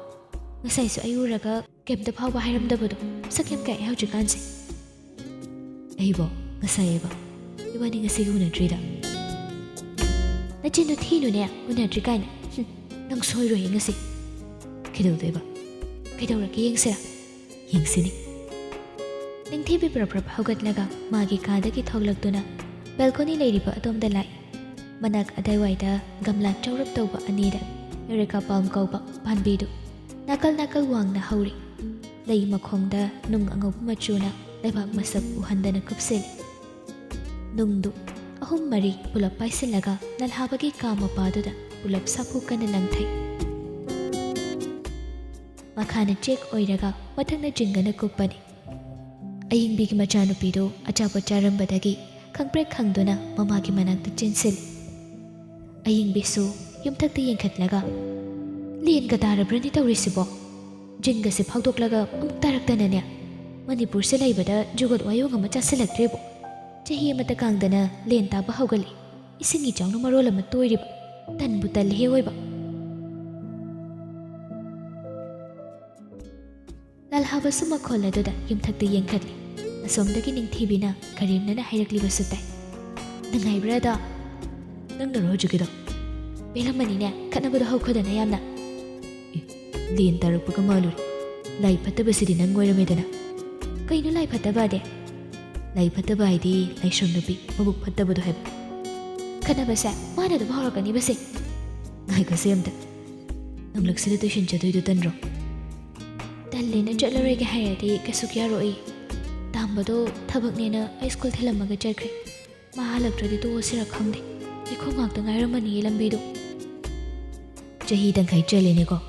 ꯉꯁꯥꯏꯁꯨ ꯑꯩ ꯎꯔꯒ ꯀꯩꯝꯇ ꯐꯥꯎꯕ ꯍꯥꯏꯔꯝꯗꯕꯗꯣ ꯃꯁꯛ ꯌꯥꯝ ꯀꯥꯛꯑꯦ ꯍꯧꯖꯤꯛꯀꯥꯟꯁꯦ꯫" "ꯑꯩꯕꯣ? ꯉꯁꯥꯏ ꯑꯩꯕꯣ? ꯏꯕꯥꯅꯤ ꯉꯁꯤꯒꯤ ꯎꯅꯗ꯭ꯔꯤꯗ꯫" "ꯅꯆꯤꯟꯗꯣ ꯊꯤꯅꯨꯅꯦ, ꯎꯅꯗ꯭ꯔꯤ ꯀꯥꯏꯅ꯫ ꯍꯨꯝ, ꯅꯪ ꯁꯣꯏꯔꯣꯏꯌꯦ ꯉꯁꯤ꯫" "ꯀꯩꯗꯧꯗꯣꯏꯕ? ꯀꯩꯗꯧꯔꯒꯦ ꯌꯦꯡꯁꯤꯔꯥ?" "ꯌꯦꯡꯁꯤꯅꯦ꯫" ꯅꯤꯡꯊꯤꯕꯤ ꯄ꯭ꯔꯞ ꯄ꯭ꯔꯞ ꯍꯧꯒꯠꯂꯒ ꯃꯥꯒꯤ ꯀꯥꯗꯒꯤ ꯊꯣꯛꯂꯛꯇꯨꯅ ꯕꯦꯜꯀꯣꯅꯤ ꯂꯩꯔꯤꯕ ꯑꯗꯣꯝꯗ ꯂꯥꯛꯏ꯫ ꯃꯅꯥꯛ ꯑꯗꯥꯏꯋꯥꯏꯗ ꯒꯝꯂꯥ ꯆꯧꯔꯞ ꯇꯧꯕ ꯑꯅꯤꯗ ꯑꯦꯔꯤꯀꯥ ꯄꯥꯝ ꯀꯧꯕ ꯄꯥꯝꯕꯤꯗꯨ ꯅꯥꯀꯜ ꯅꯥꯀꯜ ꯋꯥꯡꯅ ꯍꯧꯔꯤ꯫ ꯂꯩ ꯃꯈꯣꯡꯗ ꯅꯨꯡ ꯑꯉꯧꯕ ꯃꯆꯨꯅ ꯂꯩꯕꯥꯛ ꯃꯁꯛ ꯎꯍꯟꯗꯅ ꯀꯨꯞꯁꯤꯜꯂꯤ꯫ ꯅꯨꯡꯗꯨ ꯑꯍꯨꯝ ꯃꯔꯤ ꯄꯨꯂꯞ ꯄꯥꯏꯁꯤꯜꯂꯒ ꯂꯥꯜꯍꯥꯕꯒꯤ ꯀꯥ ꯃꯄꯥꯗꯨꯗ ꯄꯨꯂꯞ ꯁꯥꯐꯨ ꯀꯟꯅ ꯂꯪꯊꯩ꯫ ꯃꯈꯥꯅ ꯆꯦꯛ ꯑꯣꯏꯔꯒ ꯃꯊꯛꯅ ꯖꯤꯡꯒꯅ ꯀꯨꯞꯄꯅꯤ꯫ ꯑꯌꯤꯡꯕꯤꯒꯤ ꯃꯆꯥꯅꯨꯄꯤꯗꯨ ꯑꯆꯥꯄꯣꯠ ꯆꯥꯔꯝꯕꯗꯒꯤ ꯈꯪꯄ꯭ꯔꯦꯛ ꯈꯪꯗꯨꯅ ꯃꯃꯥꯒꯤ ꯃꯅꯥꯛꯇ ꯆꯦꯟꯁꯤꯜꯂꯤ꯫ ꯑꯌꯤꯡꯕꯤꯁꯨ ꯌꯨꯝꯊꯛꯇ ꯌꯦꯡꯈꯠꯂꯒ, "ꯂꯦꯟꯒ ꯇꯥꯔꯕ꯭ꯔꯅꯦ ꯇꯧꯔꯤꯁꯤꯕꯣ? ꯖꯤꯡꯒꯁꯦ ꯐꯥꯎꯗꯣꯛꯂꯒ ꯑꯃꯨꯛ ꯇꯥꯔꯛꯇꯅꯅꯦ, ꯃꯅꯤꯄꯨꯔꯁꯦ ꯂꯩꯕꯗ ꯖꯨꯒꯣꯠ ꯋꯥꯌꯣꯡ ꯑꯃ ꯆꯥꯁꯤꯜꯂꯛꯇ꯭ꯔꯦꯕꯣ꯫ ꯆꯍꯤ ꯑꯃꯇ ꯀꯥꯡꯗꯅ ꯂꯦꯟ ꯇꯥꯕ ꯍꯧꯒꯠꯂꯤ꯫ ꯏꯁꯤꯡ ꯏꯆꯥꯎꯅ ꯃꯔꯣꯜ ꯑꯃ ꯇꯣꯏꯔꯤꯕ꯫ ꯇꯟꯕꯨ ꯇꯜꯂꯤꯍꯦ ꯑꯑꯣꯏꯕ꯫" ꯂꯥꯜꯍꯥꯕꯁꯨ ꯃꯈꯣꯜ ꯑꯗꯨꯗ ꯌꯨꯝꯊꯛꯇ ꯌꯦꯡꯈꯠꯂꯤ꯫ ꯑꯁꯣꯝꯗꯒꯤ ꯅꯤꯡꯊꯤꯕꯤꯅ ꯀꯔꯦꯝꯅꯅ ꯍꯥꯏꯔꯛꯂꯤꯕꯁꯨ ꯇꯥꯏ꯫ "ꯅꯨꯡꯉꯥꯏꯕ꯭ꯔꯥ ꯑꯗꯣ?" "ꯅꯪꯅꯔꯣ ꯍꯧꯖꯤꯛꯀꯤꯗꯣ?" "ꯄꯦꯜꯂꯝꯃꯅꯤꯅꯦ, ꯈꯠꯅꯕꯗꯣ ꯍꯧꯈꯣꯗꯅ ꯌꯥꯝꯅ꯫" "ꯑꯦ, ꯂꯦꯟ ꯇꯥꯔꯛꯄꯒ ꯃꯥꯜꯂꯨꯔꯦ꯫ ꯂꯥꯏ ꯐꯠꯇꯕꯁꯤꯗꯤ ꯅꯪ ꯑꯣꯏꯔꯝꯃꯦꯗꯅ꯫" ꯀꯩꯅꯣ ꯂꯥꯏ ꯐꯠꯇꯕꯗꯤ? ꯂꯥꯏ ꯐꯠꯇꯕ ꯍꯥꯏꯗꯤ ꯂꯥꯏꯁ꯭ꯔꯝ ꯅꯨꯄꯤ ꯃꯕꯨꯛ ꯐꯠꯇꯕꯗꯣ ꯍꯥꯏꯕ꯫ ꯈꯠꯅꯕꯁꯦ ꯃꯥꯅ ꯑꯗꯨꯝ ꯍꯧꯔꯛꯀꯅꯤꯕꯁꯦ꯫ ꯉꯥꯏꯈꯣꯁꯦ ꯑꯝꯇ꯫ ꯅꯪꯂꯛꯁꯤꯗ ꯇꯨꯏꯁꯟ ꯆꯠꯇꯣꯏꯗꯣ ꯇꯟꯗ꯭ꯔꯣ? ꯇꯜꯂꯦꯅ ꯆꯠꯂꯔꯣꯏꯒꯦ ꯍꯥꯏꯔꯗꯤ ꯀꯩꯁꯨ ꯌꯥꯔꯣꯏ꯫ ꯇꯥꯝꯕꯗꯣ ꯊꯕꯛꯅꯦꯅ ꯑꯩ ꯁ꯭ꯀꯨꯜ ꯊꯤꯜꯂꯝꯃꯒ ꯆꯠꯈ꯭ꯔꯦ꯫ ꯃꯥ ꯍꯜꯂꯛꯇ꯭ꯔꯗꯤ ꯇꯣꯛꯑꯁꯤꯔ ꯈꯪꯗꯦ꯫ ꯑꯩꯈꯣꯡ ꯉꯥꯛꯇ ꯉꯥꯏꯔꯝꯃꯅꯤꯌꯦ ꯂꯝꯕꯤꯗꯣ꯫ ꯆꯍꯤ ꯇꯪꯈꯥꯏ ꯆꯦꯜꯂꯦꯅꯦꯀꯣ꯫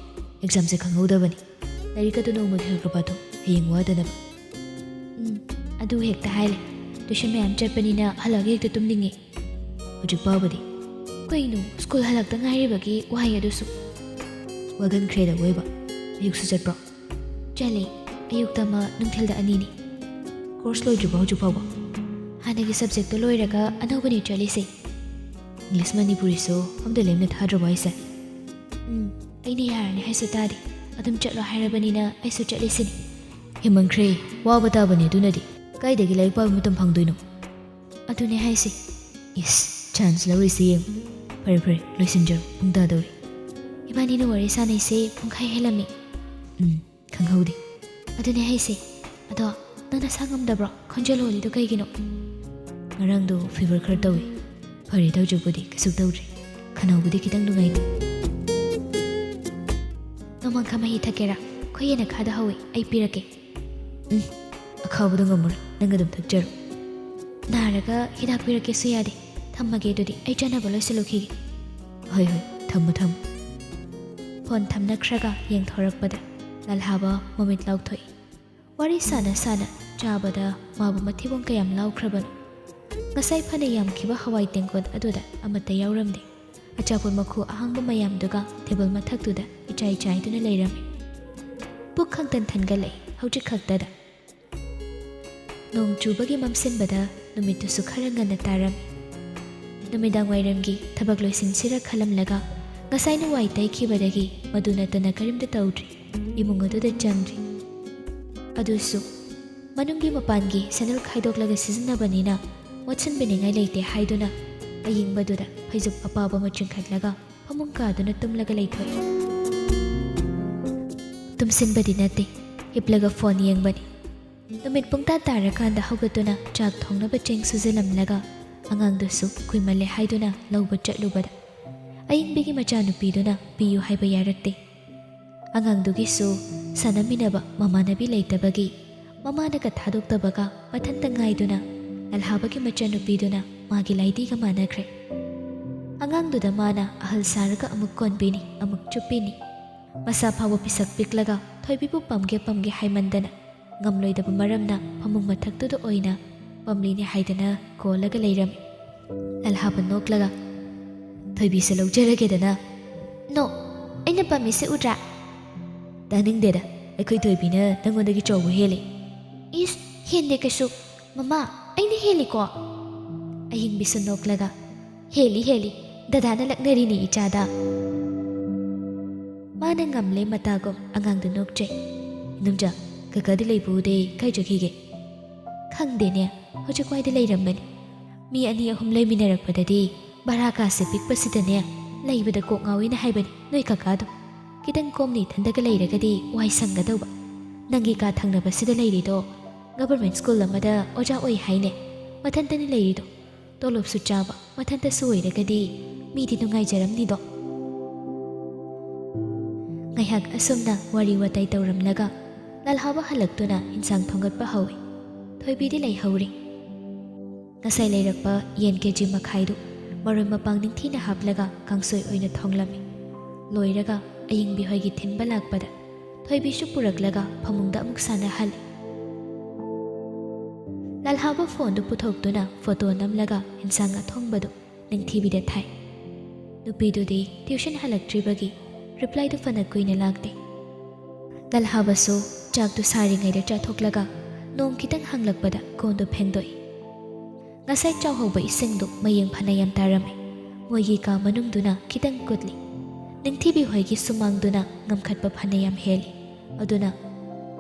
ꯑꯦꯛꯖꯥꯝꯁꯦ ꯈꯪꯍꯧꯗꯕꯅꯤ꯫ ꯂꯥꯏꯔꯤꯛ ꯑꯗꯨ ꯅꯣꯡꯃꯒꯤ ꯍꯜꯂꯛꯄ ꯄꯥꯊꯣꯛ, ꯍꯌꯦꯡ ꯋꯥꯗꯅꯕ꯫ ꯎꯝ, ꯑꯗꯨ ꯍꯦꯛꯇ ꯍꯥꯏꯂꯦ꯫ ꯇꯨꯏꯁꯟ ꯃꯌꯥꯝ ꯆꯠꯄꯅꯤꯅ ꯍꯜꯂꯛꯑꯒ ꯍꯦꯛꯇ ꯇꯨꯝꯅꯤꯡꯉꯦ꯫ ꯍꯧꯖꯤꯛ ꯐꯥꯎꯕꯗꯤ? ꯀꯩꯅꯣ, ꯁ꯭ꯀꯨꯜ ꯍꯜꯂꯛꯇ ꯉꯥꯏꯔꯤꯕꯒꯤ ꯋꯥꯍꯩ ꯑꯗꯨꯁꯨ? ꯋꯥꯒꯟꯈ꯭ꯔꯦꯗ ꯑꯣꯏꯕ꯫ ꯑꯌꯨꯛꯁꯨ ꯆꯠꯄ꯭ꯔꯣ? ꯆꯠꯂꯦ꯫ ꯑꯌꯨꯛꯇ ꯑꯃ, ꯅꯨꯡꯊꯤꯜꯗ ꯑꯅꯤꯅꯤ꯫ ꯀꯣꯔꯁ ꯂꯣꯏꯗ꯭ꯔꯤꯕꯣ ꯍꯧꯖꯤꯛ ꯐꯥꯎꯕ? ꯍꯥꯟꯅꯒꯤ ꯁꯕꯖꯦꯛꯇꯣ ꯂꯣꯏꯔꯒ ꯑꯅꯧꯕꯅꯦ ꯆꯠꯂꯤꯁꯦ꯫ ꯏꯪꯂꯤꯁ ꯃꯅꯤꯄꯨꯔꯤꯁꯨ ꯑꯝꯇ ꯂꯦꯝꯅ ꯊꯥꯗ꯭ꯔꯕꯣ ꯍꯥꯏꯁꯦ? ꯎꯝ, ꯑꯩꯅ ꯌꯥꯔꯅꯤ ꯍꯥꯏꯁꯨ ꯇꯥꯗꯦ꯫ ꯑꯗꯨꯝ ꯆꯠꯂꯣ ꯍꯥꯏꯔꯕꯅꯤꯅ ꯑꯩꯁꯨ ꯆꯠꯂꯤꯁꯤꯅꯤ꯫ ꯍꯦꯟꯃꯟꯈ꯭ꯔꯦ, ꯋꯥꯕ ꯇꯥꯕꯅꯦ ꯑꯗꯨꯅꯗꯤ꯫ ꯀꯥꯏꯗꯒꯤ ꯂꯥꯏꯔꯤꯛ ꯄꯥꯕ ꯃꯇꯝ ꯐꯪꯗꯣꯏꯅꯣ? ꯑꯗꯨꯅꯦ ꯍꯥꯏꯁꯦ꯫ ꯏꯁ, ꯆꯥꯟꯁ ꯂꯧꯔꯤꯁꯦ ꯌꯦꯡꯉꯨ꯫ ꯐꯔꯦ ꯐꯔꯦ, ꯂꯣꯏꯁꯤꯟꯖꯔꯣ, ꯄꯨꯡ ꯇꯥꯗꯧꯔꯦ꯫ ꯏꯕꯥꯅꯤꯅ ꯋꯥꯔꯤ ꯁꯥꯟꯅꯩꯁꯦ ꯄꯨꯡꯈꯥꯏ ꯍꯦꯜꯂꯝꯃꯤ꯫ ꯎꯝ, ꯈꯪꯍꯧꯗꯦ꯫ ꯑꯗꯨꯅꯦ ꯍꯥꯏꯁꯦ꯫ ꯑꯗꯣ ꯅꯪ ꯅꯁꯥ ꯉꯝꯗꯕ꯭ꯔꯣ? ꯈꯣꯟꯖꯦꯜ ꯍꯣꯜꯂꯤꯗꯣ ꯀꯩꯒꯤꯅꯣ? ꯉꯔꯥꯡꯗꯣ ꯐꯤꯚꯔ ꯈꯔ ꯇꯧꯏ꯫ ꯐꯔꯦꯗ ꯍꯧꯖꯤꯛꯄꯨꯗꯤ, ꯀꯩꯁꯨ ꯇꯧꯗ꯭ꯔꯤ꯫ ꯈꯅꯥꯎꯕꯨꯗꯤ ꯈꯤꯇꯪ ꯅꯨꯡꯉꯥꯏꯇꯦ꯫ ꯅꯣꯡꯃꯪꯈꯥ ꯃꯍꯤ ꯊꯛꯀꯦꯔꯥ? ꯑꯩꯈꯣꯏ ꯌꯦꯅꯈꯥꯗ ꯍꯧꯏ, ꯑꯩ ꯄꯤꯔꯛꯀꯦ꯫ ꯎꯝ, ꯑꯈꯥꯕꯗꯣ ꯉꯝꯃꯔꯣꯏ, ꯅꯪ ꯑꯗꯨꯝ ꯊꯛꯆꯔꯣ꯫ ꯅꯥꯔꯒ ꯍꯤꯗꯥꯛ ꯄꯤꯔꯛꯀꯦꯁꯨ ꯌꯥꯗꯦ꯫ ꯊꯝꯃꯒꯦ ꯑꯗꯨꯗꯤ, ꯑꯩ ꯆꯥꯅꯕ ꯂꯣꯏꯁꯤꯜꯂꯨꯈꯤꯒꯦ꯫ ꯍꯣꯏ ꯍꯣꯏ, ꯊꯝꯃꯣ ꯊꯝꯃꯣ꯫ ꯐꯣꯟ ꯊꯝꯅꯈ꯭ꯔꯒ ꯌꯦꯡꯊꯣꯔꯛꯄꯗ ꯂꯜꯍꯥꯕ ꯃꯃꯤꯠ ꯂꯥꯎꯊꯣꯛꯏ꯫ ꯋꯥꯔꯤ ꯁꯥꯅ ꯁꯥꯅ ꯆꯥꯕꯗ ꯃꯥꯕꯨ ꯃꯊꯤꯕꯣꯡ ꯀꯌꯥꯝ ꯂꯥꯎꯈ꯭ꯔꯕꯅꯣ꯫ ꯉꯁꯥꯏ ꯐꯅ ꯌꯥꯝꯈꯤꯕ ꯍꯋꯥꯏ ꯇꯦꯡꯀꯣꯠ ꯑꯗꯨꯗ ꯑꯃꯠꯇ ꯌꯥꯎꯔꯝꯗꯦ꯫ ꯑꯆꯥꯄꯣꯠ ꯃꯈꯨ ꯑꯍꯥꯡꯕ ꯃꯌꯥꯝꯗꯨꯒ ꯇꯦꯕꯜ ꯃꯊꯛꯇꯨꯗ ꯏꯆꯥꯏ ꯆꯥꯏꯗꯨꯅ ꯂꯩꯔꯝꯃꯤ꯫ ꯄꯨꯛ ꯈꯪꯇꯟ ꯊꯟꯒꯠꯂꯛꯏ ꯍꯧꯖꯤꯛ ꯈꯛꯇꯗ꯫ ꯅꯣꯡ ꯆꯨꯕꯒꯤ ꯃꯝꯁꯤꯟꯕꯗ ꯅꯨꯃꯤꯠꯇꯨꯁꯨ ꯈꯔ ꯉꯟꯅ ꯇꯥꯔꯝꯃꯤ꯫ ꯅꯨꯃꯤꯗꯥꯡ ꯋꯥꯏꯔꯝꯒꯤ ꯊꯕꯛ ꯂꯣꯏꯁꯤꯟꯁꯤꯔ ꯈꯜꯂꯝꯂꯒ ꯉꯁꯥꯏꯅ ꯋꯥꯏ ꯇꯩꯈꯤꯕꯗꯒꯤ ꯃꯗꯨ ꯅꯠꯇꯅ ꯀꯔꯤꯝꯇ ꯇꯧꯗ꯭ꯔꯤ꯫ ꯏꯃꯨꯡ ꯑꯗꯨꯗ ꯆꯪꯗ꯭ꯔꯤ꯫ ꯑꯗꯨꯁꯨ ꯃꯅꯨꯡꯒꯤ ꯃꯄꯥꯟꯒꯤ ꯁꯦꯟꯗꯜ ꯈꯥꯏꯗꯣꯛꯂꯒ ꯁꯤꯖꯤꯟꯅꯕꯅꯤꯅ ꯃꯣꯠꯁꯤꯟꯕꯤꯅꯤꯡꯉꯥꯏ ꯂꯩꯇꯦ ꯍꯥꯏꯗꯨꯅ ꯑꯌꯤꯡꯕꯗꯨꯗ ꯐꯩꯖꯨꯞ ꯑꯄꯥꯕ ꯑꯃ ꯆꯤꯡꯈꯠꯂꯒ ꯐꯃꯨꯡ ꯀꯥꯗꯨꯅ ꯇꯨꯝꯂꯒ ꯂꯩꯊꯣꯛꯏ꯫ ꯇꯨꯝꯁꯤꯟꯕꯗꯤ ꯅꯠꯇꯦ, ꯍꯤꯞꯂꯒ ꯐꯣꯟ ꯌꯦꯡꯕꯅꯤ꯫ ꯅꯨꯃꯤꯠ ꯄꯨꯡꯇꯥ ꯇꯥꯔꯀꯥꯟꯗ ꯍꯧꯒꯠꯇꯨꯅ ꯆꯥꯛ ꯊꯣꯡꯅꯕ ꯆꯦꯡ ꯁꯨꯖꯤꯜꯂꯝꯂꯒ ꯑꯉꯥꯡꯗꯨꯁꯨ ꯀꯨꯏꯃꯜꯂꯦ ꯍꯥꯏꯗꯨꯅ ꯂꯧꯕ ꯆꯠꯂꯨꯕꯗ ꯑꯌꯤꯡꯕꯤꯒꯤ ꯃꯆꯥꯅꯨꯄꯤꯗꯨꯅ ꯄꯤꯌꯨ ꯍꯥꯏꯕ ꯌꯥꯔꯛꯇꯦ꯫ ꯑꯉꯥꯡꯗꯨꯒꯤꯁꯨ ꯁꯥꯟꯅꯃꯤꯟꯅꯕ ꯃꯃꯥꯟꯅꯕꯤ ꯂꯩꯇꯕꯒꯤ ꯃꯃꯥꯅꯒ ꯊꯥꯗꯣꯛꯇꯕꯒ ꯃꯊꯟꯇ ꯉꯥꯏꯗꯨꯅ ꯂꯜꯍꯥꯕꯒꯤ ꯃꯆꯥꯅꯨꯄꯤꯗꯨꯅ ꯃꯥꯒꯤ ꯂꯥꯏꯗꯤꯒ ꯃꯥꯟꯅꯈ꯭ꯔꯦ꯫ ꯑꯉꯥꯡꯗꯨꯗ ꯃꯥꯅ ꯑꯍꯜ ꯁꯥꯔꯒ ꯑꯃꯨꯛ ꯀꯣꯟꯕꯤꯅꯤ, ꯑꯃꯨꯛ ꯆꯨꯞꯄꯤꯅꯤ꯫ ꯃꯁꯥ ꯐꯥꯎꯕ ꯄꯤꯁꯛ ꯄꯤꯛꯂꯒ ꯊꯣꯏꯕꯤꯕꯨ ꯄꯝꯒꯦ ꯄꯝꯒꯦ ꯍꯥꯏꯃꯟꯗꯅ ꯉꯝꯂꯣꯏꯗꯕ ꯃꯔꯝꯅ ꯐꯃꯨꯡ ꯃꯊꯛꯇꯨꯗ ꯑꯣꯏꯅ ꯄꯝꯂꯤꯅꯤ ꯍꯥꯏꯗꯅ ꯀꯣꯜꯂꯒ ꯂꯩꯔꯝꯃꯤ꯫ ꯂꯜꯍꯥꯕ ꯅꯣꯛꯂꯒ, "ꯊꯣꯏꯕꯤꯁꯦ ꯂꯧꯖꯔꯒꯦꯗꯅ?" "ꯅꯣ, ꯑꯩꯅ ꯄꯥꯝꯃꯤꯁꯦ ꯎꯗ꯭ꯔꯥ?" "ꯇꯥꯅꯤꯡꯗꯦꯗ, ꯑꯩꯈꯣꯏ ꯊꯣꯏꯕꯤꯅ ꯅꯪꯉꯣꯟꯗꯒꯤ ꯆꯥꯎꯕ ꯍꯦꯜꯂꯤ꯫" "ꯏꯁ, ꯍꯦꯟꯗꯦ ꯀꯩꯁꯨ꯫ ꯃꯃꯥ, ꯑꯩꯅ ꯍꯦꯜꯂꯤꯀꯣ?" ꯑꯌꯤꯡꯕꯤꯁꯨ ꯅꯣꯛꯂꯒ, "ꯍꯦꯜꯂꯤ, ꯍꯦꯜꯂꯤ꯫ ꯗꯗꯥꯅ ꯂꯛꯅꯔꯤꯅꯤ ꯏꯆꯥꯗ꯫" ꯃꯥꯅ ꯉꯝꯂꯦ ꯃꯇꯥꯒꯨꯝ ꯑꯉꯥꯡꯗꯨ ꯅꯣꯛꯆꯩ꯫ "ꯏꯅꯨꯝꯖꯥ, ꯀꯀꯥꯗꯤ ꯂꯩꯕ ꯎꯗꯦ, ꯀꯥꯏ ꯆꯠꯈꯤꯒꯦ?" "ꯈꯪꯗꯦꯅꯦ, ꯍꯧꯖꯤꯛ ꯋꯥꯏꯗ ꯂꯩꯔꯝꯕꯅꯤ꯫ ꯃꯤ ꯑꯅꯤ ꯑꯍꯨꯝ ꯂꯩꯃꯤꯟꯅꯔꯛꯄꯗꯗꯤ ꯚꯔꯥ ꯀꯥꯁꯦ ꯄꯤꯛꯄꯁꯤꯗꯅꯦ ꯂꯩꯕꯗ ꯀꯣꯛ ꯉꯥꯎꯏꯅ ꯍꯥꯏꯕꯅꯤ ꯅꯣꯏ ꯀꯀꯥꯗꯣ꯫ ꯈꯤꯇꯪ ꯀꯣꯝꯅ ꯏꯊꯟꯗꯒ ꯂꯩꯔꯒꯗꯤ ꯋꯥꯏ ꯁꯪꯒꯗꯧꯕ꯫ ꯅꯪꯒꯤ ꯀꯥ ꯊꯪꯅꯕꯁꯤꯗ ꯂꯩꯔꯤꯗꯣ ꯒꯚꯔꯟꯃꯦꯟꯠ ꯁ꯭ꯀꯨꯜ ꯑꯃꯗ ꯑꯣꯖꯥ ꯑꯣꯏ ꯍꯥꯏꯅꯦ꯫ ꯃꯊꯟꯇꯅꯤ ꯂꯩꯔꯤꯗꯣ꯫ ꯇꯣꯂꯣꯞꯁꯨ ꯆꯥꯕ, ꯃꯊꯟꯇꯁꯨ ꯑꯣꯏꯔꯒꯗꯤ ꯃꯤꯗꯤ ꯅꯨꯡꯉꯥꯏꯖꯔꯝꯅꯤꯗꯣ꯫" ꯉꯥꯏꯍꯥꯛ ꯑꯁꯨꯝꯅ ꯋꯥꯔꯤ ꯋꯥꯇꯥꯏ ꯇꯧꯔꯝꯂꯒ ꯂꯜꯍꯥꯕ ꯍꯜꯂꯛꯇꯨꯅ ꯏꯟꯁꯥꯡ ꯊꯣꯡꯒꯠꯄ ꯍꯧꯏ꯫ ꯊꯣꯏꯕꯤꯗꯤ ꯂꯩꯍꯧꯔꯤ꯫ ꯉꯁꯥꯏ ꯂꯩꯔꯛꯄ ꯌꯦꯟ ꯀꯦ ꯖꯤ ꯃꯈꯥꯏꯗꯨ ꯃꯔꯣꯏ ꯃꯄꯥꯡ ꯅꯤꯡꯊꯤꯅ ꯍꯥꯞꯂꯒ ꯀꯥꯡꯁꯣꯏ ꯑꯣꯏꯅ ꯊꯣꯡꯂꯝꯃꯤ꯫ ꯂꯣꯏꯔꯒ ꯑꯌꯤꯡꯕꯤ ꯍꯣꯏꯒꯤ ꯊꯤꯟꯕ ꯂꯥꯛꯄꯗ ꯊꯣꯏꯕꯤꯁꯨ ꯄꯨꯔꯛꯂꯒ ꯐꯃꯨꯡꯗ ꯑꯃꯨꯛ ꯁꯥꯟꯅꯍꯜꯂꯤ꯫ ꯂꯜꯍꯥꯕ ꯐꯣꯟꯗꯨ ꯄꯨꯊꯣꯛꯇꯨꯅ ꯐꯣꯇꯣ ꯅꯝꯂꯒ ꯏꯟꯁꯥꯡ ꯑꯊꯣꯡꯕꯗꯨ ꯅꯤꯡꯊꯤꯕꯤꯗ ꯊꯥꯏ꯫ ꯅꯨꯄꯤꯗꯨꯗꯤ ꯇ꯭ꯌꯨꯁꯟ ꯍꯜꯂꯛꯇ꯭ꯔꯤꯕꯒꯤ ꯔꯤꯄ꯭ꯂꯥꯏꯗꯨ ꯐꯅ ꯀꯨꯏꯅ ꯂꯥꯛꯇꯦ꯫ ꯂꯜꯍꯥꯕꯁꯨ ꯆꯥꯛꯇꯨ ꯁꯥꯔꯤꯉꯩꯗ ꯆꯥꯊꯣꯛꯂꯒ ꯅꯣꯡ ꯈꯤꯇꯪ ꯍꯥꯡꯂꯛꯄꯗ ꯀꯣꯟꯗꯨ ꯐꯦꯡꯗꯣꯛꯏ꯫ ꯉꯁꯥꯏ ꯆꯥꯎꯍꯧꯕ ꯏꯁꯤꯡꯗꯨ ꯃꯌꯦꯡ ꯐꯅ ꯌꯥꯝ ꯇꯥꯔꯝꯃꯤ꯫ ꯃꯣꯏꯒꯤ ꯀꯥ ꯃꯅꯨꯡꯗꯨꯅ ꯈꯤꯇꯪ ꯀꯨꯠꯂꯤ꯫ ꯅꯤꯡꯊꯤꯕꯤ ꯍꯣꯏꯒꯤ ꯁꯨꯃꯥꯡꯗꯨꯅ ꯉꯝꯈꯠꯄ ꯐꯅ ꯌꯥꯝ ꯍꯦꯜꯂꯤ꯫ ꯑꯗꯨꯅ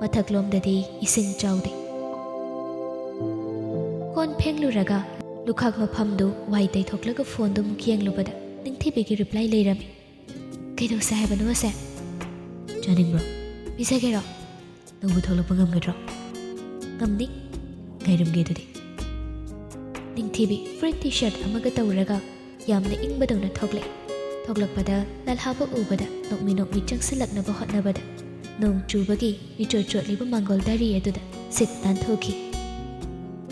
ꯃꯊꯛꯂꯣꯝꯗꯗꯤ ꯏꯁꯤꯡ ꯆꯥꯎꯗꯦ꯫ ꯀꯣꯟ ꯐꯦꯡꯂꯨꯔꯒ ꯂꯨꯈꯥꯛ ꯃꯐꯝꯗꯨ ꯋꯥꯏ ꯇꯩꯊꯣꯛꯂꯒ ꯐꯣꯟꯗꯨ ꯑꯃꯨꯛ ꯌꯦꯡꯂꯨꯕꯗ ꯅꯤꯡꯊꯤꯕꯤꯒꯤ ꯔꯤꯄ꯭ꯂꯥꯏ ꯂꯩꯔꯝꯃꯤ꯫ "ꯀꯩꯗꯧꯁꯦ ꯍꯥꯏꯕꯅꯣ ꯑꯁꯦ?" "ꯆꯥꯅꯤꯡꯕ꯭ꯔꯣ? ꯄꯤꯖꯒꯦꯔꯣ?" "ꯅꯪꯕꯨ ꯊꯣꯛꯂꯛꯄ ꯉꯝꯒꯗ꯭ꯔꯣ?" ꯉꯝꯅꯤ? ꯉꯥꯏꯔꯝꯒꯦ ꯑꯗꯨꯗꯤ꯫ ꯅꯤꯡꯊꯤꯕꯤ ꯐꯨꯔꯤꯠ ꯇꯤ ꯁꯔꯠ ꯑꯃꯒ ꯇꯧꯔꯒ ꯌꯥꯝꯅ ꯏꯪꯕꯗꯧꯅ ꯊꯣꯛꯂꯛꯏ꯫ ꯊꯣꯛꯂꯛꯄꯗ ꯂꯥꯜꯍꯥꯕ ꯎꯕꯗ ꯅꯣꯛꯃꯤ ꯅꯣꯛꯃꯤ ꯆꯪꯁꯤꯜꯂꯛꯅꯕ ꯍꯣꯠꯅꯕꯗ ꯅꯣꯡ ꯆꯨꯕꯒꯤ ꯏꯆꯣꯠ ꯆꯣꯠꯂꯤꯕ ꯃꯥꯡꯒꯣꯜ ꯗꯥꯔꯤ ꯑꯗꯨꯗ ꯁꯤꯠ ꯅꯥꯟꯊꯣꯛꯈꯤ꯫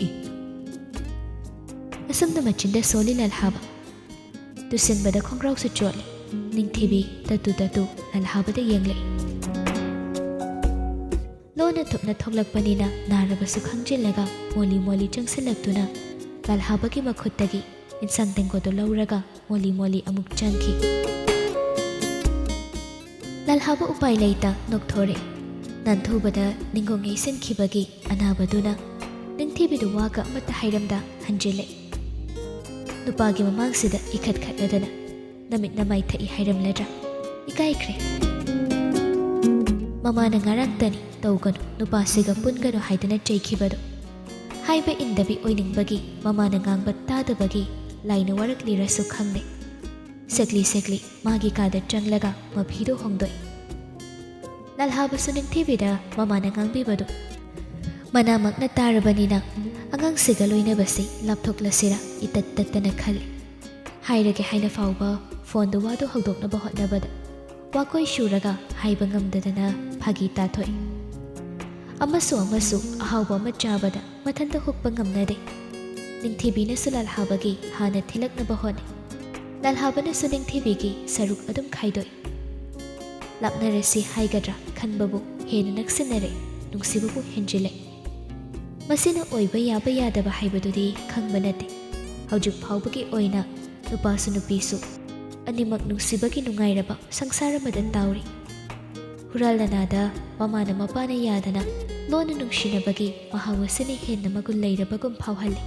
ꯏ! ꯑꯁꯨꯝꯅ ꯃꯆꯤꯟꯗ ꯁꯣꯜꯂꯤ ꯂꯥꯜꯍꯥꯕ꯫ ꯇꯨꯁꯤꯟꯕꯗ ꯈꯣꯡꯒ꯭ꯔꯥꯎꯁꯨ ꯆꯣꯠꯂꯤ꯫ ꯅꯤꯡꯊꯤꯕꯤ ꯇꯠꯇꯨ ꯇꯠꯇꯨ ꯂꯥꯜꯍꯥꯕꯗ ꯌꯦꯡꯂꯛꯏ꯫ ꯂꯣꯟꯅ ꯊꯨꯞꯅ ꯊꯣꯛꯂꯛꯄꯅꯤꯅ ꯅꯥꯔꯕꯁꯨ ꯈꯪꯖꯤꯜꯂꯒ ꯃꯣꯂꯤ ꯃꯣꯂꯤ ꯆꯪꯁꯤꯜꯂꯛꯇꯨꯅ ꯂꯥꯜꯍꯥꯕꯒꯤ ꯃꯈꯨꯠꯇꯒꯤ ꯏꯟꯁꯥꯡ ꯇꯦꯡꯀꯣꯠꯇꯨ ꯂꯧꯔꯒ ꯃꯣꯂꯤ ꯃꯣꯂꯤ ꯑꯃꯨꯛ ꯆꯪꯈꯤ꯫ ꯂꯥꯜꯍꯥꯕ ꯎꯄꯥꯏ ꯂꯩꯇ ꯅꯣꯛꯊꯣꯔꯛꯏ꯫ ꯅꯥꯟꯊꯨꯕꯗ ꯅꯤꯡꯒꯣꯡ ꯌꯩꯁꯤꯟꯈꯤꯕꯒꯤ ꯑꯅꯥꯕꯗꯨꯅ ꯅꯤꯡꯊꯤꯕꯤꯗꯨ ꯋꯥꯒ ꯑꯃꯠꯇ ꯍꯥꯏꯔꯝꯗ ꯍꯟꯖꯤꯜꯂꯛꯏ꯫ ꯅꯨꯄꯥꯒꯤ ꯃꯃꯥꯡꯁꯤꯗ ꯏꯈꯠ ꯈꯠꯂꯗꯅ ꯅꯃꯤꯠ ꯅꯃꯥꯏ ꯊꯛꯏ ꯍꯥꯏꯔꯝꯂꯗ꯭ꯔꯥ? ꯏꯀꯥꯏꯈ꯭ꯔꯦ꯫ ꯃꯃꯥꯅ ꯉꯔꯥꯡꯇꯅꯤ ꯇꯧꯒꯅꯨ, ꯅꯨꯄꯥꯁꯤꯒ ꯄꯨꯟꯒꯅꯨ ꯍꯥꯏꯗꯨꯅ ꯆꯩꯈꯤꯕꯗꯣ꯫ ꯍꯥꯏꯕ ꯏꯟꯗꯕꯤ ꯑꯣꯏꯅꯤꯡꯕꯒꯤ ꯃꯃꯥꯅ ꯉꯥꯡꯕ ꯇꯥꯗꯕꯒꯤ ꯂꯥꯏꯅ ꯋꯥꯔꯛꯂꯤꯔꯁꯨ ꯈꯪꯗꯦ꯫ ꯁꯦꯛꯂꯤ ꯁꯦꯛꯂꯤ ꯃꯥꯒꯤ ꯀꯥꯗ ꯆꯪꯂꯒ ꯃꯐꯤꯗꯨ ꯍꯣꯡꯗꯣꯛꯏ꯫ ꯂꯥꯜꯍꯥꯕꯁꯨ ꯅꯤꯡꯊꯤꯕꯤꯗ ꯃꯃꯥꯅ ꯉꯥꯡꯕꯤꯕꯗꯨ ꯃꯅꯥꯃꯛꯅ ꯇꯥꯔꯕꯅꯤꯅ ꯑꯉꯥꯡꯁꯤꯒ ꯂꯣꯏꯅꯕꯁꯤ ꯂꯥꯞꯊꯣꯛꯂꯁꯤꯔ ꯏꯇꯠ ꯇꯠꯇꯅ ꯈꯜꯂꯤ꯫ ꯍꯥꯏꯔꯒꯦ ꯍꯥꯏꯅ ꯐꯥꯎꯕ ꯐꯣꯟꯗ ꯋꯥꯗꯨ ꯍꯧꯗꯣꯛꯅꯕ ꯍꯣꯠꯅꯕꯗ ꯋꯥꯀꯣꯏ ꯁꯨꯔꯒ ꯍꯥꯏꯕ ꯉꯝꯗꯗꯅ ꯐꯥꯒꯤ ꯇꯥꯊꯣꯛꯏ꯫ ꯑꯃꯁꯨ ꯑꯃꯁꯨ ꯑꯍꯥꯎꯕ ꯑꯃ ꯆꯥꯕꯗ ꯃꯊꯟꯇ ꯍꯨꯛꯄ ꯉꯝꯅꯗꯦ꯫ ꯅꯤꯡꯊꯤꯕꯤꯅꯁꯨ ꯂꯥꯜꯍꯥꯕꯒꯤ ꯍꯥꯟꯅ ꯊꯤꯜꯂꯛꯅꯕ ꯍꯣꯠꯅꯩ꯫ ꯂꯥꯜꯍꯥꯕꯅꯁꯨ ꯅꯤꯡꯊꯤꯕꯤꯒꯤ ꯁꯔꯨꯛ ꯑꯗꯨꯝ ꯈꯥꯏꯗꯣꯛꯏ꯫ ꯂꯥꯞꯅꯔꯁꯤ ꯍꯥꯏꯒꯗ꯭ꯔꯥ ꯈꯟꯕꯕꯨ ꯍꯦꯟꯅ ꯅꯛꯁꯤꯟꯅꯔꯦ, ꯅꯨꯡꯁꯤꯕꯕꯨ ꯍꯦꯟꯖꯤꯜꯂꯦ꯫ ꯃꯁꯤꯅ ꯑꯣꯏꯕ ꯌꯥꯕ ꯌꯥꯗꯕ ꯍꯥꯏꯕꯗꯨꯗꯤ ꯈꯪꯕ ꯅꯠꯇꯦ꯫ ꯍꯧꯖꯤꯛ ꯐꯥꯎꯕꯒꯤ ꯑꯣꯏꯅ ꯅꯨꯄꯥꯁꯨ ꯅꯨꯄꯤꯁꯨ ꯑꯅꯤꯃꯛ ꯅꯨꯡꯁꯤꯕꯒꯤ ꯅꯨꯡꯉꯥꯏꯔꯕ ꯁꯪꯁꯥꯔ ꯑꯃꯗ ꯇꯥꯎꯔꯤ꯫ ꯍꯨꯔꯥꯜ ꯂꯅꯥꯗ ꯃꯃꯥꯅ ꯃꯄꯥꯅ ꯌꯥꯗꯅ ꯂꯣꯟꯅ ꯅꯨꯡꯁꯤꯅꯕꯒꯤ ꯃꯍꯥꯎ ꯑꯁꯤꯅ ꯍꯦꯟꯅ ꯃꯒꯨꯟ ꯂꯩꯔꯕꯒꯨꯝ ꯐꯥꯎꯍꯜꯂꯤ꯫